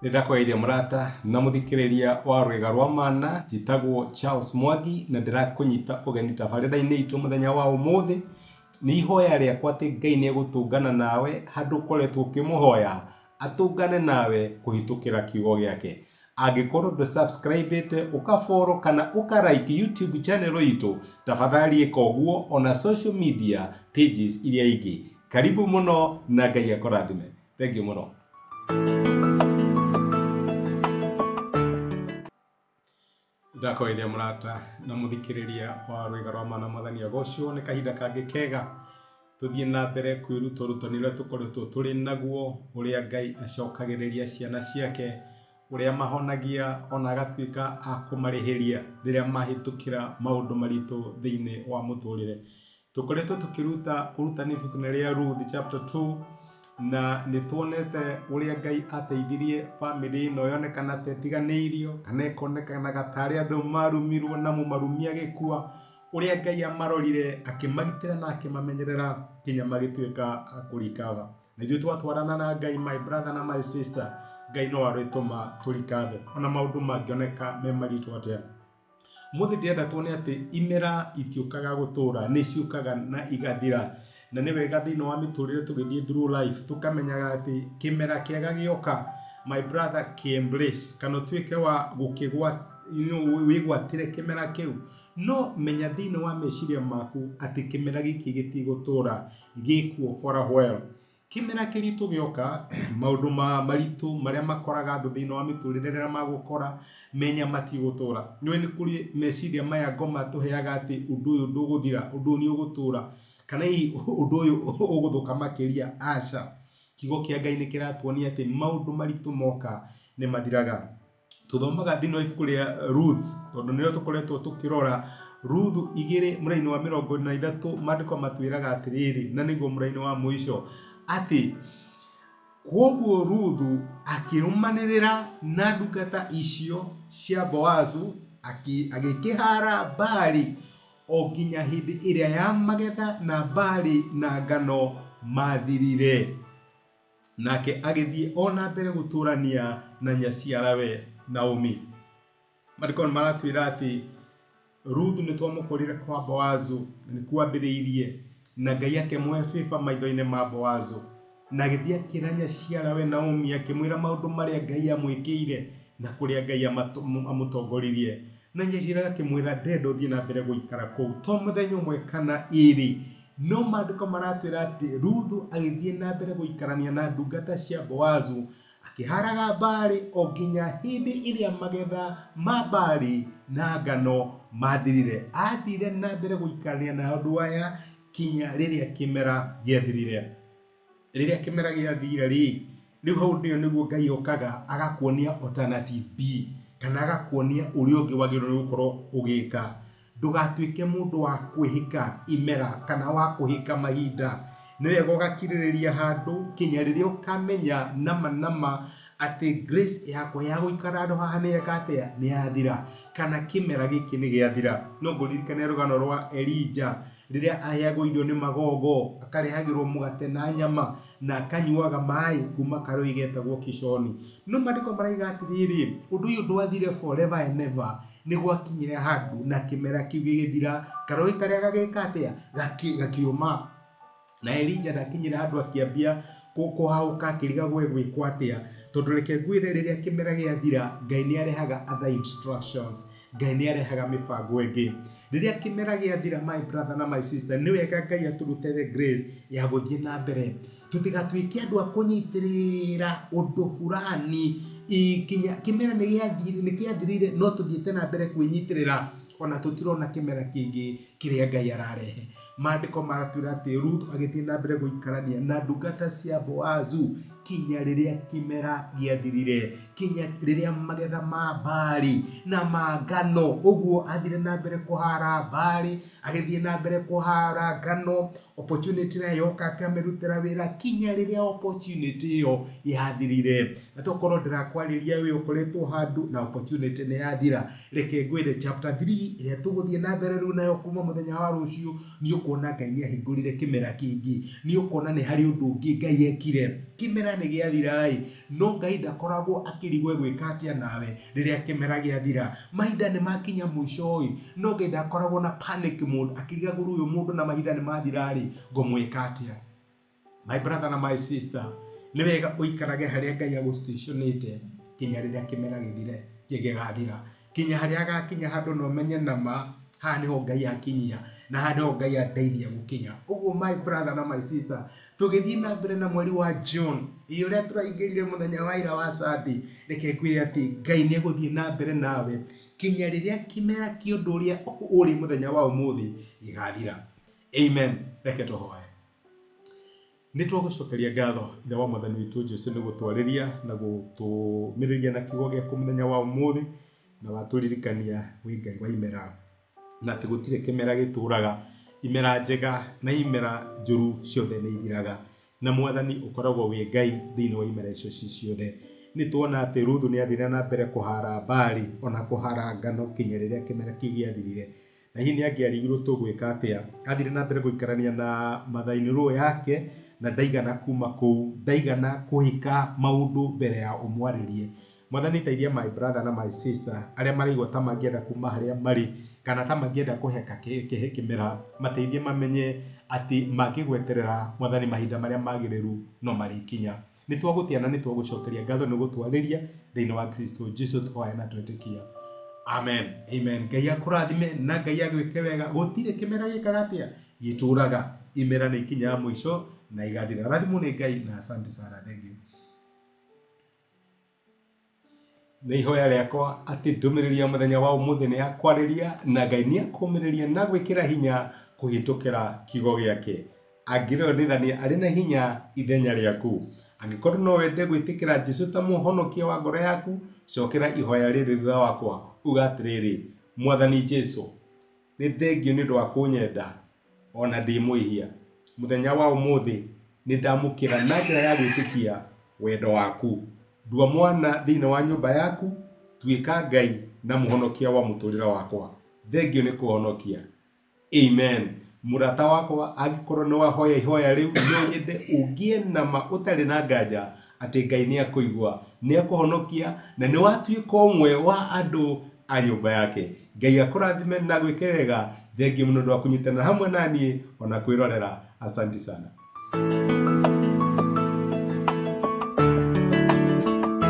Nĩndakũgeithia mũrata na mũthikĩrĩria wa rwĩga rwa mana. Njĩtagwo Charles Mwangi na ndĩrakũnyita ũgeni tabarĩra-inĩ itũ mũthenya wa ũmũthĩ. Nĩ ihoya rĩakwa atĩ Ngai nĩ egũtũngana nawe handũ ũkoretwo ũkĩmũhoya atũngane nawe kũhĩtũkĩra kiugo gĩake. Angĩkorwo ndũ subscribe ũka follow kana ũka like YouTube channel itũ, tafadhali ĩka ũguo, ona social media pages iria ingĩ. Karibu mũno na Ngai akũrathime. Thank you mũno. Ndakũgeithia mũrata na mũthikĩrĩria wa rwĩga rwa mana. Mwathani agocwo. Nĩ kahinda kangĩ kega tũthiĩ na mbere kwĩruta ũrutani ũrĩa tũkoretwo tũrĩ naguo, ũrĩa Ngai acokagĩrĩria ciana ciake, ũrĩa mahonagia ona agatuĩka a kũmarĩhĩria rĩrĩa mahĩtũkĩra maũndũ maritũ thĩinĩ wa mũtũrĩre. Tũkoretwo tũkĩruta ũrutani ibuku-inĩ rĩa Ruth chapter 2, na nĩ tuonete ũrĩa Ngai ateithirie bamĩrĩ ĩno yonekana ta ĩtiganĩirio kana ĩkonekanaga tarĩ andũ marumirwo na mũmarumi agĩkua, ũrĩa Ngai amarorire akĩmagitĩra na akĩmamenyerera nginya magĩtuĩka a kũrikava. Na ithuĩ twatwarana na Ngai, my brother na my sister, Ngai no arĩtũma tũrikave ona maũndũ mangĩoneka me maritũ atĩa. Mũthĩ ndĩrenda tuone atĩ imera itiũkaga gũtũra, nĩ ciũkaga na igathira. Na nĩ wega thĩinĩ wa mĩtũrĩre tũgĩthiĩ through life tũkamenyaga atĩ kĩmera kĩega gĩoka, my brother, kĩ-embrace kana ũtuĩke wa gũkĩgwa, wĩgwatĩre kĩmera kĩu. No menya thĩinĩ wa meciria maku atĩ kĩmera gĩkĩ gĩtigũtũra, gĩkuo for a while. Kĩmera kĩritũ gĩoka, maũndũ ma maritũ marĩa makoraga andũ thĩinĩ wa mĩtũrĩre rĩrĩa magũkora, menya matigũtũra. Nĩũĩ nĩ kũrĩ meciria maya ngoma tũheaga atĩ ũndũ ũyũ ndũgũthira, ũndũ ũyũ nĩ ũgũtũra, kana hihi ũndũ ũyũ ũgũthũka makĩria. Aca, kiugo kĩa Ngai nĩ kĩratuonia atĩ maũndũ maritũ moka nĩ mathiraga. Tũthomaga thĩinĩ wa ibuku rĩa Ruth, tondũ nĩrĩo tũkoretwo tũkĩrora. Ruth 2 mũraini wa 43, maandĩko matwĩraga atĩrĩrĩ, na nĩguo mũraini wa mũico, atĩ kwoguo Ruthu akĩrũmanĩrĩra na ndungata icio cia Boazu, agĩkĩhara mbari o nginya hĩndĩ ĩrĩa ya magetha na mbari na ngano mathirire. Nake agĩthiĩ o na mbere gũtũrania na nyaciarawe Naomi. Maandĩko nĩ maratwĩra atĩ Ruthu nĩ twamũkorire kwa Boazu, na nĩ kwambĩrĩirie na Ngai akĩmũhe favor maitho-inĩ ma Boazu, na agĩthiĩ akĩra nyaciarawe Naomi, akĩmwĩra maũndũ marĩa Ngai amwĩkĩire na kũrĩa Ngai amũtongoririe. Na nyaciarawe akĩmwĩra ndenda ũthiĩ na mbere gũikara kũu to mũthenya ũmwe kana ĩrĩ. No maandĩko maratwĩra atĩ Ruthu agĩthiĩ na mbere gũikarania na ndungata cia Boazu, akĩharaga mbarĩ o nginya hĩndĩ ĩrĩa magetha ma mbarĩ na ngano mathirire. Athire na mbere gũikarania na andũ aya kinya rĩrĩa kĩmera gĩathirire. Rĩrĩa kĩmera gĩathire rĩ, rĩu hau nĩyo nĩguo Ngai okaga agakuonia alternative B, kana agakuonia ũrĩa ũngĩ wagĩrĩirwo nĩ gũkorwo ũgĩka. Ndũgatuĩke mũndũ wa kwĩhĩka imera kana wa kwĩhĩka mahinda. Nĩ wega ũgakirĩrĩria handũ kinya rĩrĩa ũkamenya nama nama atĩ grace yakwa ya gũikara handũ haha nĩ yeka atĩa, nĩ yathira, kana kĩmera gĩkĩ nĩ gĩathira. No ngũririkane rũgano rwa Elijah rĩrĩa aheagwo irio nĩ magogo, akarehagĩrwo mũgate na nyama na akanyuaga maĩ kuma karũĩ getagwo Kishoni. No maandĩko maraiga atĩrĩrĩ, ũndũ ũyũ ndwathire forever and ever. Nĩ gwakinyire handũ na kĩmera kĩu gĩgĩthira, karũĩ karĩa gagĩka atĩa, gakĩũma. Na Elijah ndakinyire handũ akĩambia kũhahũka akĩrigagwo egwĩkwo atĩa, tondũ reke ngwĩre, rĩrĩa kĩmera gĩathira, Ngai nĩ arehaga other instructions, Ngai nĩ arehaga mĩbango ĩngĩ. Rĩrĩa kĩmera gĩathira, my brother na my sister, nĩ wega Ngai atũrute the grace ya gũthiĩ na mbere. Tũtigatuĩke andũ a kũnyitĩrĩra ũndũ fulani kinya kĩmera nĩ kĩathirire, no tũthiĩte na mbere kwĩnyitĩrĩra ona tũtirona kĩmera kĩngĩ kĩrĩa Ngai ararehe. Maandĩko maratwĩra atĩ Ruth agĩthiĩ na mbere gũikarania na ndungata cia Boazu kinya rĩrĩa kĩmera gĩathirire, kinya rĩrĩa magetha ma mbari na ma ngano. Ũguo athire na mbere kũhara mbari, agĩthiĩ na mbere kũhara ngano Opportunity ĩrĩa yoka akamĩrutĩra wĩra kinya rĩrĩa opportunity ĩyo yathirire. Na tokorwo ndĩrakwarĩria wĩ ũkoretwo handũ na opportunity nĩ yathira, reke ngwĩre chapter 3 ĩrĩa tũgũthiĩ na mbere rĩu nayo kuma mũthenya wa rũciũ, nĩ ũkuona Ngai nĩ ahingũrire kĩmera kĩngĩ, nĩ ũkuona nĩ harĩ ũndũ ũngĩ Ngai ekire. Kĩmera nĩ gĩathira ĩ, no Ngai ndakoragwo akĩrigwo egwĩka atĩa nawe rĩrĩa kĩmera gĩathira. Mahinda nĩ makinya mũico ĩ, no Ngai ndakoragwo na panic mode akĩrigagwo ũyũ mũndũ na mahinda nĩ mathira rĩ, ngũmwĩka atĩa. My brother na my sister, nĩ wega ũikarage harĩa Ngai agũstationĩte kinya rĩrĩa kĩmera gĩthire, gĩgathira, kinya harĩa agakinya handũ na ũmenye nama haha nĩho Ngai akinyia na haha nĩho Ngai andeithia gũkinya. Ũguo my brother na my sister, tũgĩthiĩ na mbere na mweri wa June ĩ ũrĩa tũraingĩrire mũthenya wa ira wa Sunday, reke ngwĩre atĩ Ngai nĩ egũthiĩ na mbere nawe kinya rĩrĩa kĩmera kĩa ũndũ ũrĩa ũrĩ mũthenya wa ũmũthĩ gĩgathira. Amen. Reke tũhoe. Nĩ twagũcokeria ngatho Ithe wa Mwathani witũ Jesũ nĩ gũtwarĩria na gũtũmĩrĩria na kiugo gĩaku mũthenya wa ũmũthĩ, na watũririkania wĩ Ngai wa imera, na atĩ gũtirĩ kĩmera gĩtũraga, imera njega na imera njũru ciothe nĩ ithiraga, na Mwathani ũkoragwo wĩ Ngai thĩinĩ wa imera icio ci ciothe. Nĩ tuona atĩ Ruthu nĩ athire na mbere kũhara mbari ona kũhara ngano kinya rĩrĩa kĩmera kĩu gĩathirire. Na hihi nĩ angĩarigirwo tũgwĩka atĩa, athire na mbere gũikarania na mother-in-law yake na ndaigana kuma kũu, ndaigana kũhĩka maũndũ mbere ya ũmwarĩrie. Mwathani teithia my brother na my sister arĩa maraigua ta mangĩenda kuma harĩa marĩ kana ta mangĩenda kũheka kĩmera, mateithie mamenye atĩ mangĩgweterera Mwathani mahinda marĩa magĩrĩru no marĩkinya. Nĩ twagũtĩa na nĩ twagũcokeria ngatho nĩ gũtwarĩria thĩinĩ wa Kristo Jesu tũhoya na twetĩkia. Amen. Amen. Ngai akũrathime na Ngai agwĩke wega. Gũtirĩ kĩmera gĩkaga atĩa, gĩtũraga. Imera nĩ ikinyaga mũico na igathira. Rathimwo nĩ Ngai na asante sana. Thank you. Nĩ ihoya rĩakwa atĩ ndũmĩrĩri ya mũthenya wa ũmũthĩ nĩ yakwarĩria na Ngai nĩ akũmĩrĩria na gwĩkĩra hinya kũhĩtũkĩra kiugo gĩake. Angĩronithania arĩ na hinya ithenya rĩaku. Angĩkorwo no wende gwĩtĩkĩra Jesũ ta mũhonokia wa ngoro yaku, cokera ihoya rĩrĩ thutha wakwa, uga atĩrĩrĩ, Mwathani Jesũ, nĩ thengio nĩ ũndũ wa kũnyenda ona ndĩ mwĩhia. Mũthenya wa ũmũthĩ nĩ ndamũkĩra na njĩra ya gwĩtĩkia wendo waku. Ndua mwana thĩinĩ wa nyũmba yaku, tuĩka Ngai na mũhonokia wa mũtũrĩre wakwa. Thengio nĩ kũhonokia. Amen. Mũrata wakwa, angĩkorwo nĩ wahoya ihoya rĩu, no nyende ũgĩe na ma ũtarĩ na nganja atĩ Ngai nĩ akũigua, nĩ akũhonokia na nĩ watuĩka ũmwe wa andũ a nyũmba yake. Ngai akũrathime na gwĩke wega. Thengio mũno nĩ ũndũ wa kũnyitanĩra hamwe na niĩ ona kwĩrorera. Asante sana.